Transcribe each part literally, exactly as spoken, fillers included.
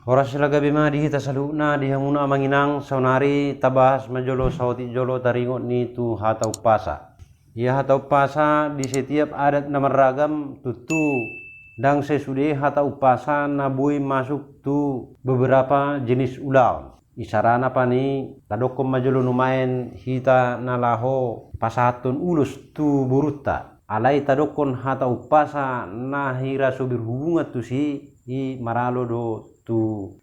Horas la gabe ma di hita saluhutna, di hamuna amang inang, saonari tabahas ma jolo saotik jolo taringot ni tu hata umpasa. Ia hata umpasa di setiap adat na marragam, tutu ndang sesude hata umpasa na boi masuk tu beberapa jenis ulaon. Isarana pani tadokkon ma jolo numaen hita na laho pasahathon ulos tu borunta. Alai tadokkon hata umpasa na hira so berhubungan tusi, i maralo do tu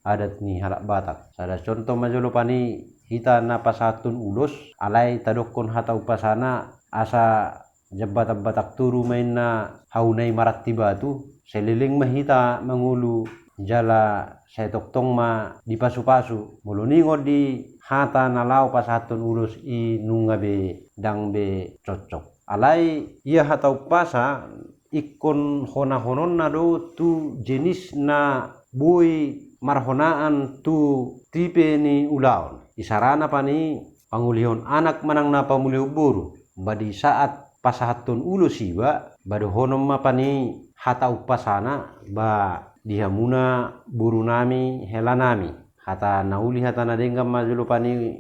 adat ni halak Batak. Sada contoh ma jolo pani, hita na pasahathon ulos, alai tadokkon hata umpasana asa jambatan Batak Toru ma inna hau na i maranti batu, sai leleng ma hita mangolu jala sai tongtong ma dipasupasu. Molo ningon di hata na laho pasahathon ulos i nunga be ndang be cocok. Alai ia hata umpasa ingkon honahononna do tu jenis na boi marhonaan tu tipe ni ulaon. Isarana pani pangulihon anak manang na pamulihon boru. Ba di saat pasahathon ulos iba, ba dohonon ma pani hata umpasana, ba di hamuna borunami, helanami. Hata na uli, hata na denggan ma jolo pani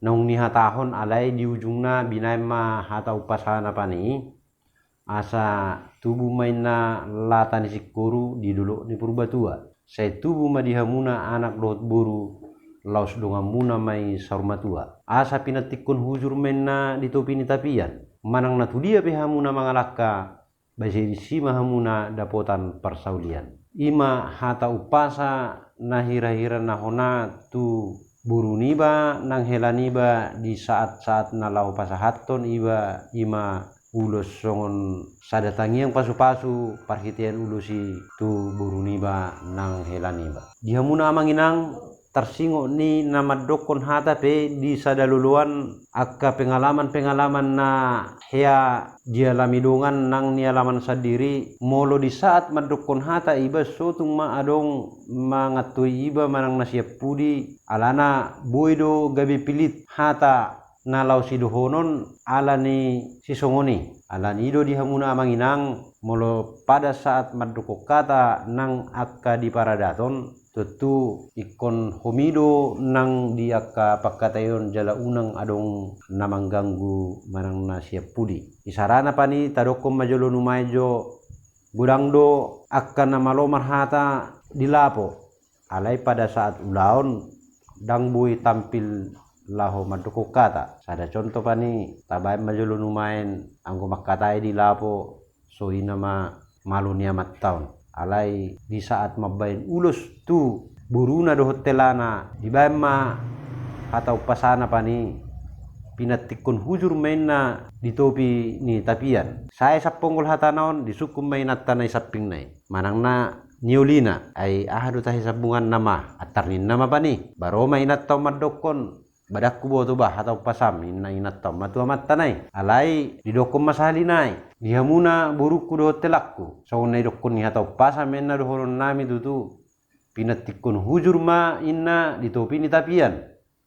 naung nihatahon, alai di ujungna binaen ma hata umpasana pani. Asa tubu ma inna lata ni singkoru di dolok ni Purbatua. Sai tubu ma di hamuna anak dohot boru, laos donganmuna ma i saur matua. Asa pinantikkon hujur ma inna di topi ni tapian. Manang na tudia pe hamuna mangalangka, ba sai disi ma hamuna dapotan parsaulian. I ma hata umpasa na hirahira na hona tu boru niba nang hela niba di saat-saat na laho pasahathon iba, i ma ulos songon sada tangiang pasupasu parhitean ulos i tu boru niba nang hela niba. Di hamuna amang inang, tarsingot ni na mandokkon hata pe di sada loloan angka pengalaman-pengalaman na hea dialami dongan nang nialaman sandiri, molo di saat mandokkon hata iba so tung ma adong mangantoi iba manang na sian pudi, alana boi do gabe pilit hata na laho sidohonon ala ni sisongon i. Ala ni i do di hamuna amang inang, molo pada saat mandokkon hata nang angka di paradaton, tontu ingkon homi do nang di angka pangkataion jala unang adong na mangganggu manang na sian pudi. Isarana pani tadokkon ma jolo numaen jo, godang do angka na malo marhata di lapo. Alai pada saat ulaon, ndang boi tampil laho mandokkon hata. Sada contoh pani, tabaen ma jolo numaen anggo mangkatai di lapo, so i nama malo ni amanta on. Alai di saat mambaen ulos tu boruna dohot helana, dibaen ma hata umpasana pani, pinantikkon hujur ma inna di topi ni tapian. Sae samponggol hatana on, disungkun ma inanta na i sampingna i. Manang na niolina, ai aha do tahe sambunganna ma, antar ninna ma pani. Ba ro ma inanta on mandokkon, ba ndang huboto ba hata umpasam, inna inanta on ma tu amanta na i. Alai didokkon ma sahali nai, di hamuna borungku dohot helangku, songon na idokkon ni hata umpasa ma inna dohononnami tutu. Pinantikkon hujur ma inna di topi ni tapian.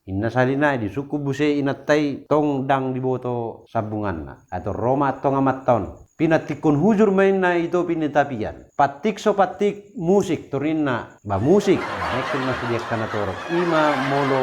Inna sahali nai, disungkun muse inanta i, tong ndang diboto sambunganna. Ator ro ma antong amanta on. Pinantikkon hujur ma inna i topi ni tapian. Pantik so pantik musik, torinna. Ba musik, nangkin ma sude angka na torop. I ma molo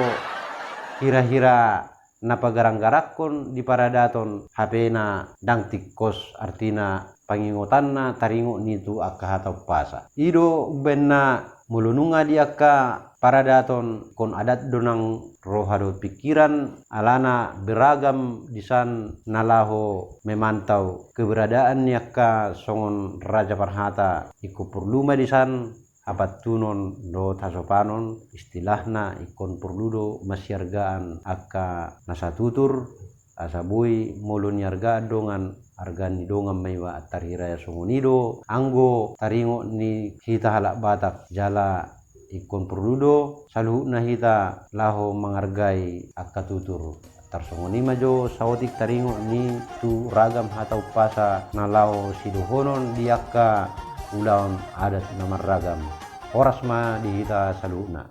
hirahira na pagaranggarangkon di paradaton, hape na ndang tingkos, artina pangingotanna taringot ni tu angka hata umpasa. I do umbaenna molo nunga di angka paradaton ingkon adat do nang roha dohot pingkiran, alana beragam disan na laho memantau keberadaan ni angka songon raja parhata. Ingkon porlu ma disan hapantunon dohot hasopanon, istilahna ingkon porlu do masiargaan angka na satutur, asa boi molo niargaan dongan, arga ni dongan ma iba. Antar hira songon i do anggo taringot ni hita halak Batak, jala ingkon porlu do saluhutna hita laho mangargai angka tutur. Tarsongon i ma jo saotik taringot ni tu ragam hata umpasa na laho sidohonon di angka ulaon adat na marragam. Horas ma di hita saluhutna.